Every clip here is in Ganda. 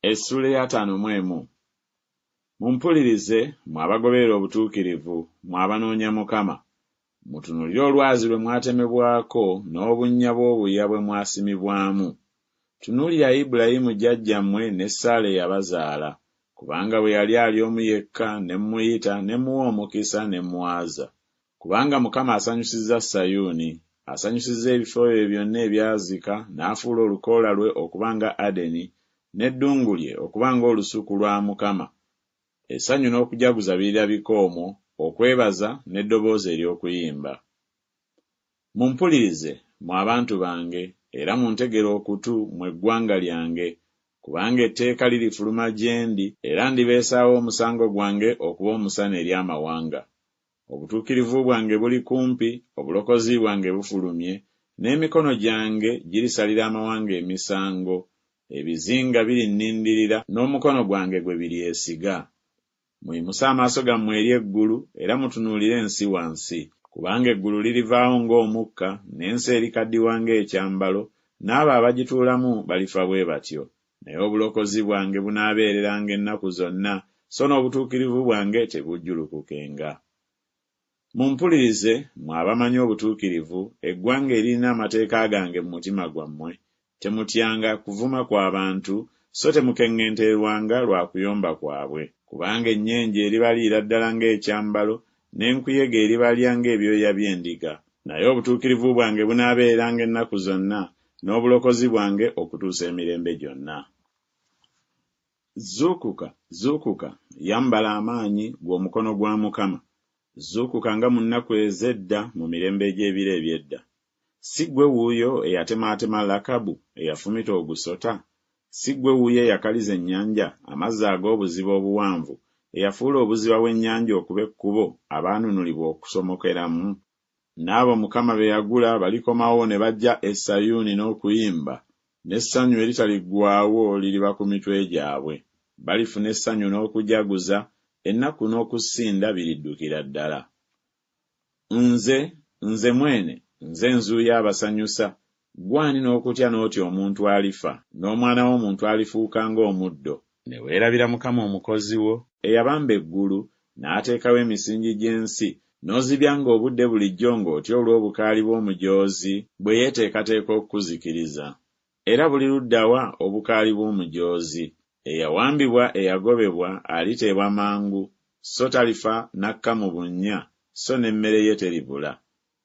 Essuula ey'ataano mu emu. Mumpulirize, mmwe abagoberera obutuukirivu, mmwe abanoonya Mukama. Mutunuulire olwazi lwe mwatemebwako, n'obunnya bw'obuya bwe mwasimibwamu. Tunuulira Ibulayimu jjajjammwe ne Saala eyabazaala, kubanga bwe yali ali omu yekka ne mmuyita ne mmuwa omukisa ne mmwaza. Kubanga Mukama asanyusizza Sayuuni, asanyusizza ebifo bye byonna ebyazika, n'afuula olukoola lwe okuba nga Adeni, n'eddungu lye okuba ng'olusuku lwa Mukama. Essanyu n'okujaguza birirabika omwo, okwebaza n'eddoboozi ery'okuyimba. Mumpulirize, mmwe abantu bange, era muntegere okutu, mmwe eggwanga lyange, kubanga etteeka lirifuluma gye ndi, era ndibeesaawo omusango gwange okuba omusana eri amawanga. Obutuukirivu bwange buli kumpi, obulokozi bwange bufulumye, n'emikono gyange girisalira amawanga emisango, ebizinga birinnindirira, n'omukono gwange gwe biryesiga. Muyimuse amaaso gammwe eri eggulu, era mutunuulire ensi wansi, kubanga eggulu lirivaawo ng'omukka, n'ensi erikaddiwa ng'ekyambalo, n'abo abagituulamu balifa bwe batyo. Naye obulokozi bwange bunaabeereranga ennaku zonna, so n'obutuukirivu bwange tebujjulukukenga. Mumpulirize, mmwe abamanyi obutuukirivu, eggwanga eririna amateeka gange mu mutima gwammwe, Temutyanga kuvuma kwa bantu, so temukeŋŋentererwanga lwa kuyomba kwabwe. Kubanga ennyenje eribaliira ddala ng'ekyambalo, n'enkuyege eribalya ng'ebyoya by'endiga. Naye obutuukirivu bwange bunaabeereranga ennaku zonna, n'obulokozi bwange okutuusa emirembe gyonna. Zuukuka, zuukuka, yambala amaanyi, ggwe omukono gwa Mukama. Zuukuka nga mu nnaku ez'edda, mu mirembe egy'ebiro eby'edda. Si ggwe wuuyo eyatemaatema Lakabu, eyafumita ogusota? Si ggwe wuuyo eyakaliza ennyanja, amazzi ag'obuziba obuwanvu, eyafuula obuziba bw'ennyanja okuba ekkubo abaanunulibwa okusomokeramu? N'abo Mukama be yagula balikomawo ne bajja e Sayuuni n'okuyimba, n'essanyu eritaliggwaawo liriba ku mitwe gyabwe. Balifuna essanyu n'okujaguza, ennaku n'okusinda biriddukira ddala. Nze, nze mwene, nze nzuuyo abasanyusa, ggwe ani n'okutya n'otya omuntu alifa, n'omwana w'omuntu alifuuka ng'omuddo? Ne weerabira Mukama Omukozi wo, eyabamba eggulu, n'ateekawo emisingi gy'ensi, n'ozibyanga obudde bulijjo ng'otya olw'obukaali bw'omujoozi, bwe yeeteekateeka okukuzikiriza. Era buli ludda wa obukaali bw'omujoozi? Eyawambibwa eyagobebwa aliteebwa mangu, so talifa n'akka mu bunnya, so n'emmere ye teribula.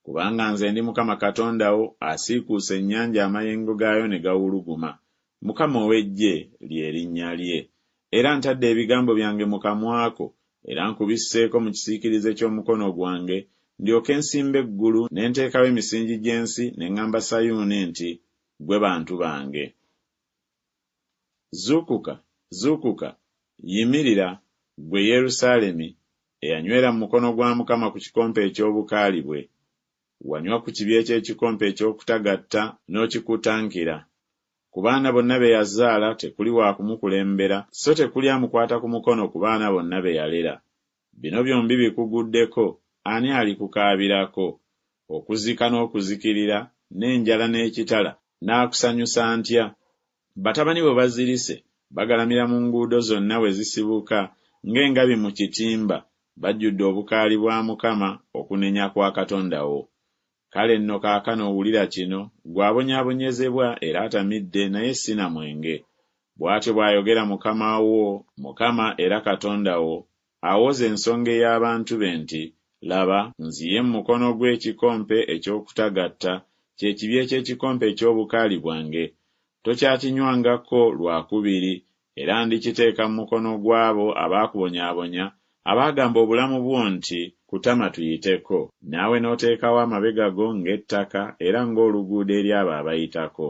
Kubanga nze ndi Mukama Katonda wo, asiikuusa ennyanja amayengo gaayo ne gawuluguma, Mukama ow'eggye lye linnya lye. Era ntadde ebigambo byange mu kamwa ko, era nkubisseeko mu kisiikirize ky'omukono gwange, ndyoke nsimbe eggulu ne nteekawo emisingi gy'ensi ne ŋŋamba Sayuuni nti, Ggwe bantu bange. Zuukuka, zuukuka, yimirira, ggwe Yerusaalemi, eyanywera mu mukono gwa Mukama ku kikompe eky'obukaali bwe. Wanywa ku kibya eky'ekikompe eky'okutagatta n'okikutankira. Ku baana bonna be yazaala tekuli wa kumukulembera, so tekuli amukwata ku mukono ku baana bonna be yalera. Bino byombi bikuguddeko, ani alikukaabirako? Okuzika n'okuzikirira, n'enjala n'ekitala, naakusanyusa ntya? Batabani bo bazirise, bagalamira mu nguudo zonna we zisibuka, ng'engabi mu kitimba, bajjudde obukaali bwa Mukama, okunenya kwa Katonda wo. Kale nno kaakano wulira kino, ggwe abonyaabonyezebwa era atamidde naye si na mwenge. Bw'atyo bw'ayogera Mukama wo, Mukama era Katonda wo, awoza ensonga ey'abantu be nti, Laba, nziye mu mukono gwe ekikompe eky'okutagatta, kye kibya eky'ekikompe eky'obukaali bwange. Tokyakinywangako lwa kubiri, era ndikiteeka mu mukono gw'abo abaakubonyaabonya, abaagamba obulamu bwo nti, Kutama tuyiteko. Naawe n'oteekawo amabega go ng'ettaka era ng'oluguudo eri abo abayitako.